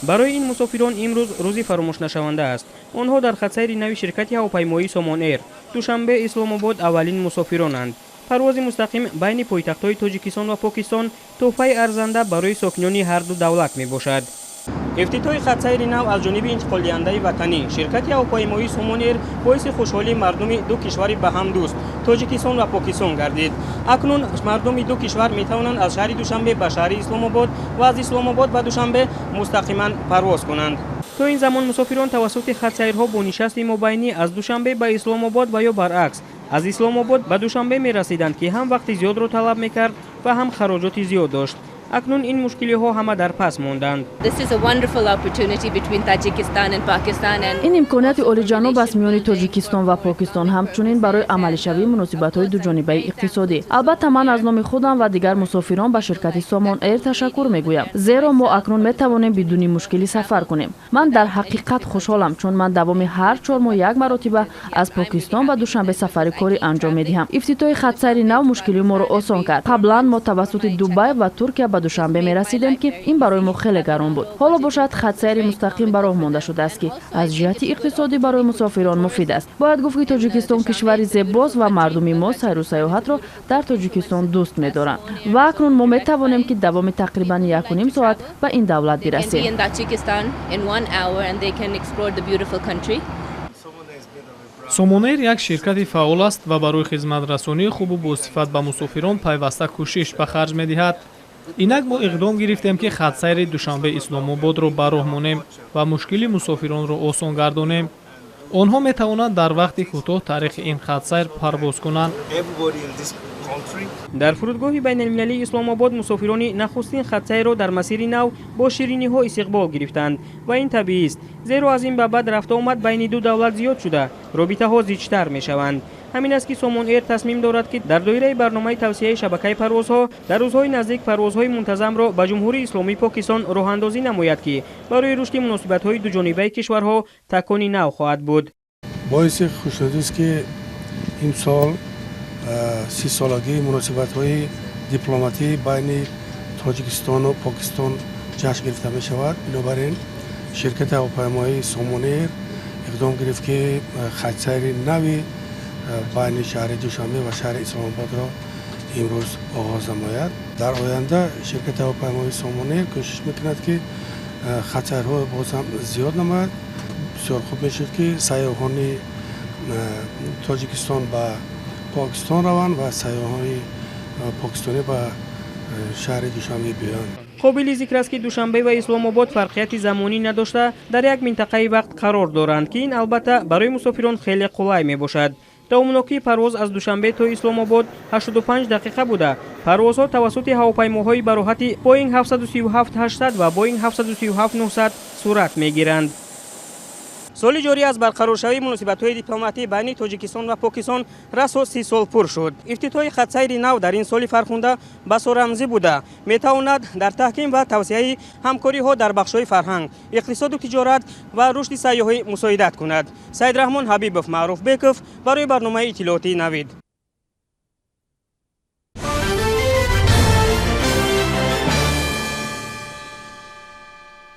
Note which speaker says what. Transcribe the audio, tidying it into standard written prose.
Speaker 1: Барои ин мусофирон имрӯз рӯзи фаромӯшнашаванда аст. Онҳо дар хатсайри нави ширкати ҳавопаймоии Сомон Эйр Душанбе Исломобод аввалин мусофиронанд. Парвози мустақим байни пойтахтҳои Тоҷикистон ва Покистон тӯҳфаи арзанда барои сокинони ҳарду давлат мебошад. Ифтитоҳи хатсайри нав аз ҷониби интиқолдиҳандаи ватанӣ, ширкати ҳавопаймоии Сомон Эйр, боиси хушҳолии мардуми ду кишвари ба ҳам дӯст, Тоҷикистон ва Покистон, гардид. Акнун мардуми ду кишвар метавонанд аз шаҳри Душанбе ба шаҳри Исломобод ва аз Исломобод ба Душанбе мустақиман парвоз кунанд. То ин замон мусофирон тавассути хатсайрҳо бо нишасти мобайнӣ аз Душанбе ба Исломобод ва ё баръакс аз Исломобод ба Душанбе мерасиданд, ки ҳам вақти зиёдро талаб мекард ва ҳам хароҷоти зиёд дошт. Акнун ин мушкилиҳо ҳама дар пас монданд.
Speaker 2: Ин имконияти олиҷаноб аст миёни Тоҷикистон ва Покистон, ҳамчунин барои амалишавии муносибатҳои дуҷонибаи иқтисодӣ. Албатта, ман аз номи худам ва дигар мусофирон ба ширкати Сомон Эйр ташаккур мегӯям, зеро мо акнун метавонем бидуни мушкилӣ сафар кунем. Ман дар ҳақиқат хушҳолам, чун ман давоми ҳар 4 моҳ як маротиба аз Покистон ба Душанбе сафари корӣ анҷом медиҳам. Ифтитоҳи хатсайри нав мушкилии моро осон кард. Қаблан мо тавассути Дубай ва Туркия ба Душанбе мерасидем, ки ин барои мо хеле гарон буд. Ҳоло бошад, хатсайри мустақим ба роҳ монда шудааст, ки аз ҷиҳати иқтисодӣ барои мусофирон муфид аст. Бояд гуфт, ки Тоҷикистон кишвари зебост ва мардуми мо сайру сайёҳатро дар Тоҷикистон дӯст медоранд ва акнун мо метавонем, ки давоми тақрибан 1,5 соат ба ин давлат бирасем.
Speaker 3: Сомонэйр як ширкати фаъол аст ва барои хизматрасонии хубу босифат ба мусофирон пайваста кӯшиш ба харҷ медиҳад. Инак мо иқдом гирифтем, ки хатсайри Душанбе Исломободро ба роҳ монем ва мушкили мусофиронро осон гардонем. Онҳо метавонанд дар вақти кӯтоҳ тариқи ин хатсайр парвоз кунанд.
Speaker 1: Дар фурудгоҳи байналмилалии Исломобод мусофирони нахустин хатсайрро дар масири нав бо шириниҳо истиқбол гирифтанд ва ин табиист, зеро аз ин ба баъд рафтуомад байни ду давлат зиёд шуда, робитаҳо зичтар мешаванд. Ҳамин аст, ки Сомон Эйр тасмим дорад, ки дар доираи барномаи тавсеаи шабакаи парвозҳо дар рӯзҳои наздик парвозҳои мунтазамро ба Ҷумҳурии Исломии Покистон роҳандозӣ намояд, ки барои рушди муносибатҳои дуҷонибаи кишварҳо такони нав хоҳад буд.
Speaker 4: Боиси хушнудист, ки имсол 30-солагии муносибатҳои дипломатӣ байни Тоҷикистону Покистон ҷашн гирифта мешавад. Бинобар ин ширкати ҳавопаймоии Сомонэйр иқдом гирифт, ки хатсайри нави байни шаҳри Душанбе ва шаҳри Исломободро имрӯз оғоз намояд. Дар оянда ширкати ҳавопаймоии Сомонэйр кӯшиш мекунад, ки хатсайрҳо боз ҳам зиёд намояд. Бисёр хуб мешуд, ки сайёҳони Тоҷикистон ба Покистон раванд ва сайёҳони покистонӣ ба шаҳри Душанбе биёянд.
Speaker 1: Қобили зикр аст, ки Душанбе ва Исломобод фарқияти замонӣ надошта, дар як минтақаи вақт қарор доранд, ки ин албатта барои мусофирон хеле қулай мебошад. Давомнокии парвоз аз Душанбе то Исломобод 85 дақиқа буда, парвозҳо тавассути ҳавопаймоҳои бароҳати Боинг 737-800 ва Боинг 737-900 сурат мегиранд. Соли ҷорӣ аз барқароршавии муносибатҳои дипломатӣ байни Тоҷикистон ва Покистон расо 30 сол пур шуд. Ифтитоҳи хатсайри нав дар ин соли фархунда басо рамзӣ буда, метавонад дар таҳким ва тавсеаи ҳамкориҳо дар бахшҳои фарҳанг, иқтисоду тиҷорат ва рушди сайёҳӣ мусоидат кунад. Саидраҳмон Ҳабибов, Маъруфбеков, барои барномаи иттилоотии Навид.